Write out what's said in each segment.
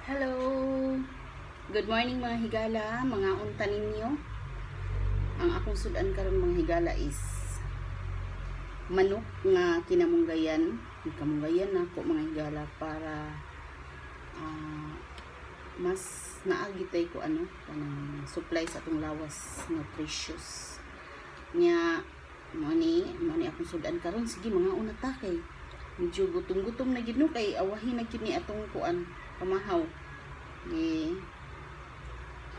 Hello! Good morning, mga higala, mga unta ninyo. Ang akong sudan karon, mga higala, is manok nga kinamunggayan. Kamunggayan nako, mga higala, para mas naagitay ko ano kanang supply sa atong lawas, nutritious. Nya mo ni akong sudan karon. Sige, mga una ta kay medyo gutom-gutom na gid, no, kay awahin na gid ni atong kuan, pamahaw. Di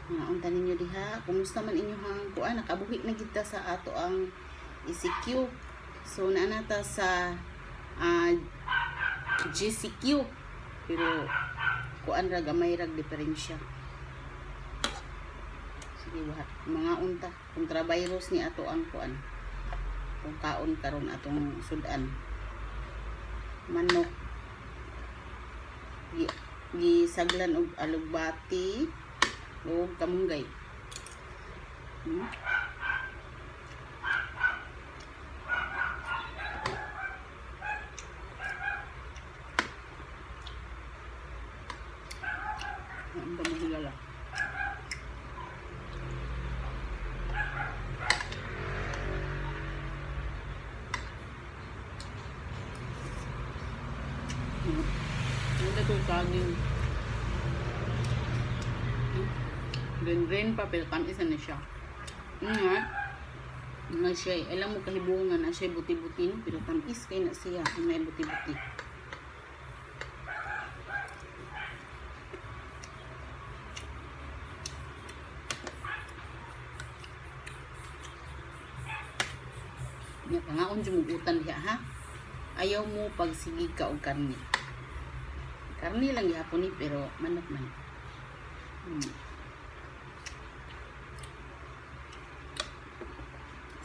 mga unta ninyo diha, kumusta man inyong kuan? Nakabuhi na gid ta sa ato ang ECQ, so naa na ta sa GCQ, pero kuan ra, gamay rag diferensya. Sige, buhat mga unta. Kontra virus ni ato ang kuan kung kaon karon. Atong sudan, manok gisaglan og alugbati o kamunggay. Ang ba, mahilala? Ang ko saging. Green green pa pero tamis na siya. Nga. Nga siya, alam mo kahibungan na siya buti-buti, no? Pero tamis kay na siya kung may buti-buti. Nya pangaon jud mo utan diha ha. Ayaw mo pagsigig ka og karne. Karne lang gihapon ni pero manok man.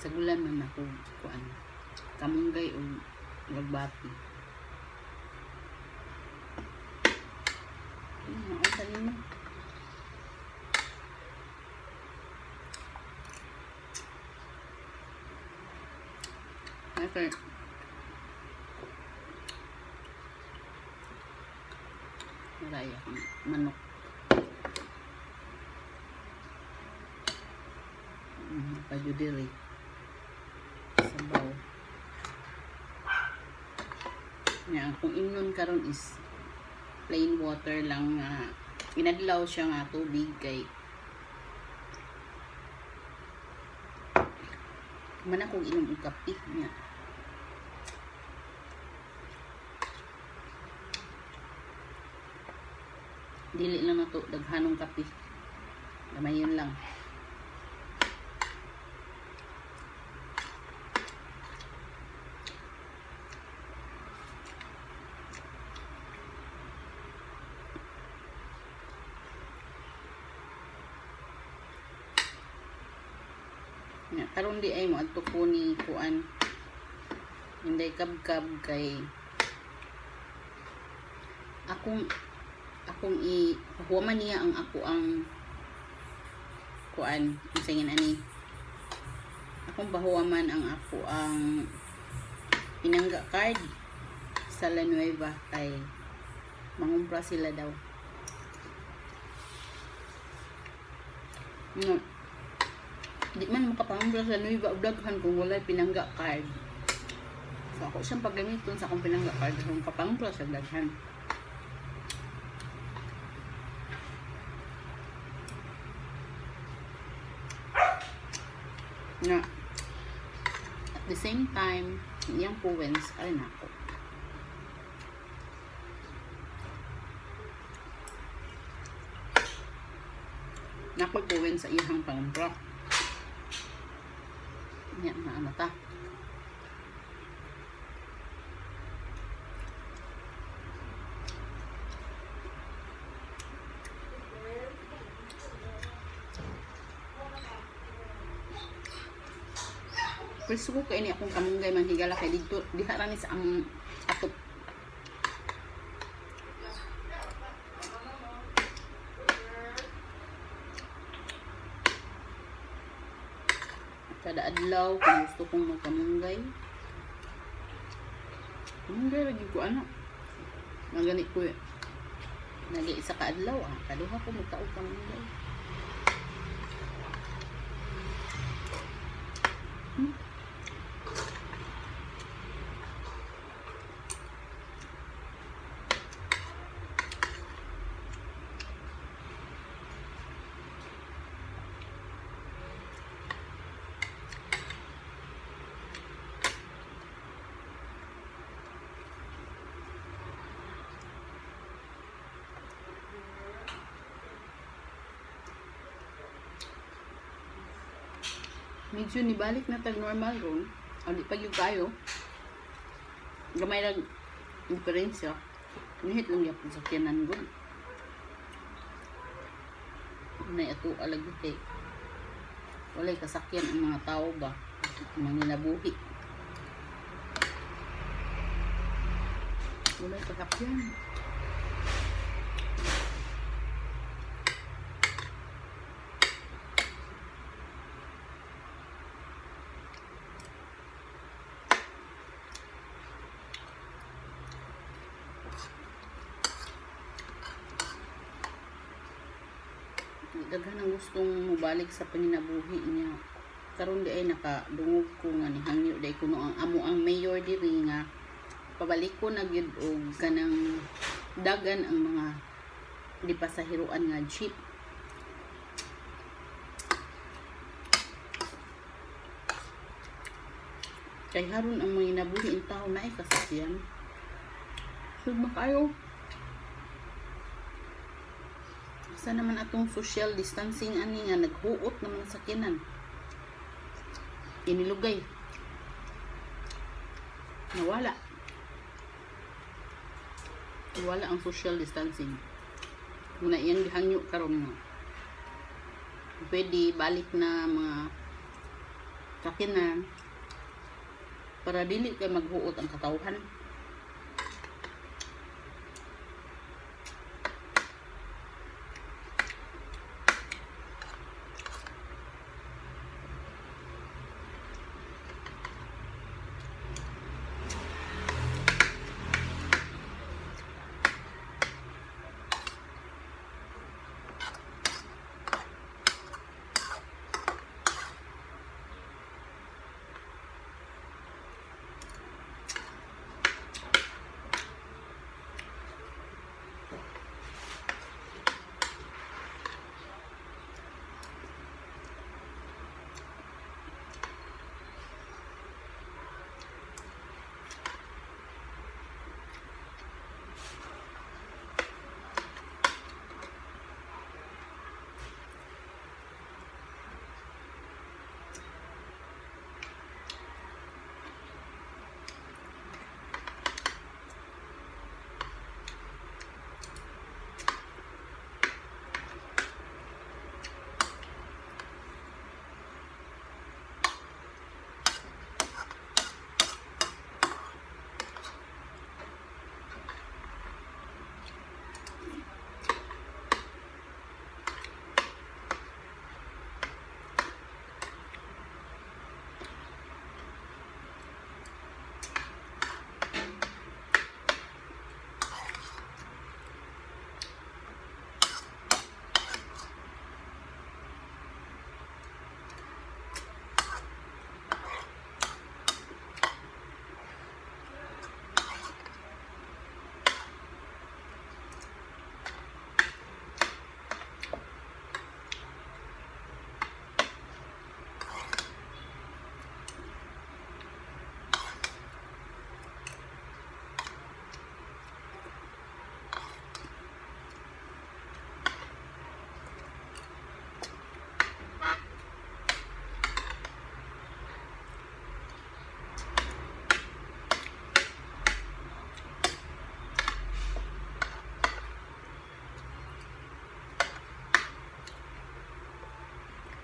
Sagulan man ako kuan. Kamunggay og alugbati. Ang ninyo. Okay. Maraya akong manok. Pajudiri. Sabaw. Nga, kung imnon karon is plain water lang nga inadlaw siya nga tubig kay man akong inom og kape nga. Dili lang nato daghanong kape. Gamayon lang. Nga, karon di ay mo adto ko ni kuan Inday Kabkab kay akong i human niya ang ako ang kuan, unsa ani, akong pahuwaman ang ako ang pinangga card sa La Nueva kay mangumpra sila daw. No. Di man makapangumpra sa Nueva og daghan kung walay pinangga card. So ako siyang paggamiton sa akong pinangga card kung kapangumpra sa daghan. Nga at the same time, iyang points ay nako. Nako points sa iyang pangumpra. Nya na ano ta. Presko kay ni akong kamunggay, man higala, kay didto diha ra ni sa among atop. Kada adlaw kung gusto kong magkamunggay. Kamunggay lagi ko ana. Magani ko eh. Nagi isa ka adlaw ah, kaduha ko magtaog kamunggay. Medyo nibalik na tag normal ron. O di pa gyud kayo. Gamay lang diferensya. Nihit lang yapon sa kiyanan gud. Nay ato alagi kay walay kasakyan ang mga tao ba, mga ninabuhi. Walay kasakyan. Daghan ang gustong mobalik sa panginabuhi niya. Karon di ay nakadungog ko nga nihangyo di kuno ang amo ang mayor diri nga pabalik ko na gyud og kanang dagan ang mga di pasahiruan nga jeep. Kay haron ang mga inabuhi ang tao na ay kasakyan. Sugma kayo. Sa naman atong social distancing ani nga naghuot naman sa sakyanan. Inilugay. Nawala. Wala ang social distancing. Muna iyang gihangyo karon nga. Pwede balik na mga sakyanan para dili kay maghuot ang katawhan.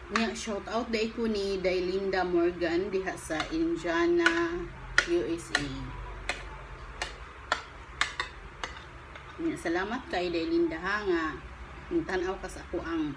Nya shout out day ko ni Dailinda Morgan diha sa Indiana, USA. Nya salamat kay Dailinda ha nga tan-aw ka sa ako ang